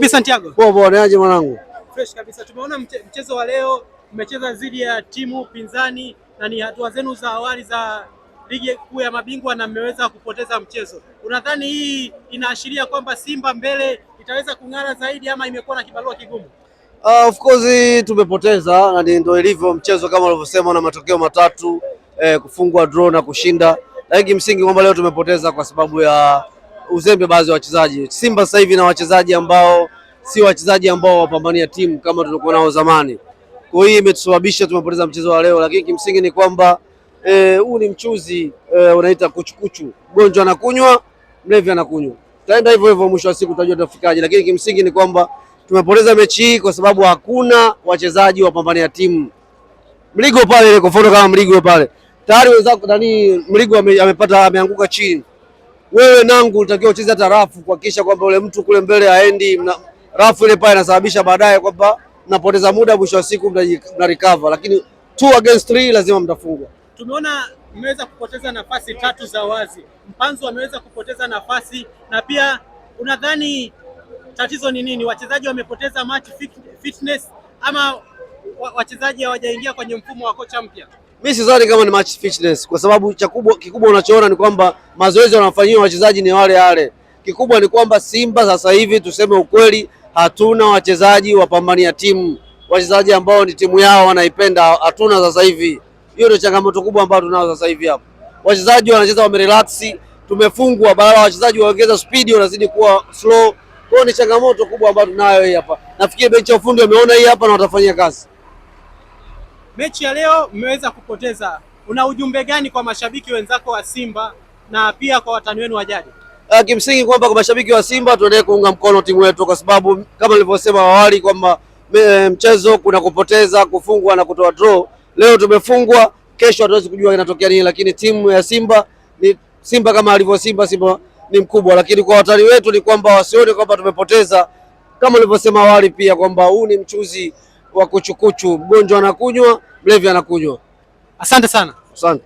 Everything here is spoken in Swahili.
Vipi Santiago? Poa poa, niaje mwanangu? Fresh kabisa. Tumeona mchezo wa leo mmecheza dhidi ya timu pinzani na ni hatua zenu za awali za ligi kuu ya mabingwa na mmeweza kupoteza mchezo. Unadhani hii inaashiria kwamba Simba mbele itaweza kung'ara zaidi ama imekuwa na kibarua kigumu? Of course tumepoteza na ndio ilivyo mchezo kama ulivyosema, na matokeo matatu kufungwa, draw na kushinda, lakini kimsingi kwamba leo tumepoteza kwa sababu ya uzembe baadhi ya wachezaji. Simba sasa hivi na wachezaji ambao si wachezaji ambao wapambania timu kama tulikuwa nao zamani. Kwa hiyo imetusababisha tumepoteza mchezo wa leo, lakini kimsingi ni kwamba huu ni mchuzi unaita kuchukuchu, mgonjwa anakunywa, mlevi anakunywa. Tutaenda hivyo hivyo, mwisho wa siku tutajua tutafikaje, lakini kimsingi ni kwamba tumepoteza mechi hii kwa sababu hakuna wachezaji wapambania timu. Mligo pale ile, kwa mfano kama Mligo pale tayari wenzako nani, Mligo amepata ameanguka chini, wewe nangu unatakiwa ucheze hata rafu kuhakikisha kwamba ule mtu kule mbele haendi. Rafu ile pale inasababisha baadaye kwamba mnapoteza muda, mwisho wa siku mna recover, lakini 2 against 3 lazima mtafungwa. Tumeona mmeweza kupoteza nafasi tatu za wazi, Mpanzu ameweza kupoteza nafasi, na pia unadhani tatizo ni nini? Wachezaji wamepoteza match fitness ama wachezaji hawajaingia kwenye mfumo wa kocha mpya? Mimi sidhani kama ni match fitness, kwa sababu cha kubwa kikubwa unachoona ni kwamba mazoezi wanafanyiwa wachezaji ni wale wale. Kikubwa ni kwamba Simba sasa hivi, tuseme ukweli, hatuna wachezaji wapambania timu, wachezaji ambao ni timu yao wanaipenda, hatuna sasa hivi. Hiyo ndio changamoto kubwa ambayo tunayo sasa hivi hapo. Wachezaji wanacheza wamerelax, tumefungwa, badala wachezaji waongeza spidi wanazidi kuwa slow. Kwa hiyo ni changamoto kubwa ambayo tunayo hii hapa. Nafikiri benchi ya ufundi wameona hii hapa na watafanyia kazi. Mechi ya leo mmeweza kupoteza, una ujumbe gani kwa mashabiki wenzako wa Simba na pia kwa watani wenu wa jadi? Kimsingi kwamba kwa mashabiki wa Simba tuendelee kuunga mkono timu yetu, kwa sababu kama nilivyosema awali kwamba mchezo kuna kupoteza, kufungwa na kutoa draw. Leo tumefungwa, kesho hatuwezi kujua inatokea nini, lakini timu ya Simba ni Simba kama alivyo Simba, Simba ni mkubwa. Lakini kwa watani wetu ni kwamba wasione kwamba tumepoteza, kama nilivyosema awali pia kwamba huu ni mchuzi wa kuchukuchu, mgonjwa anakunywa, mlevi anakunywa. Asante sana. Asante.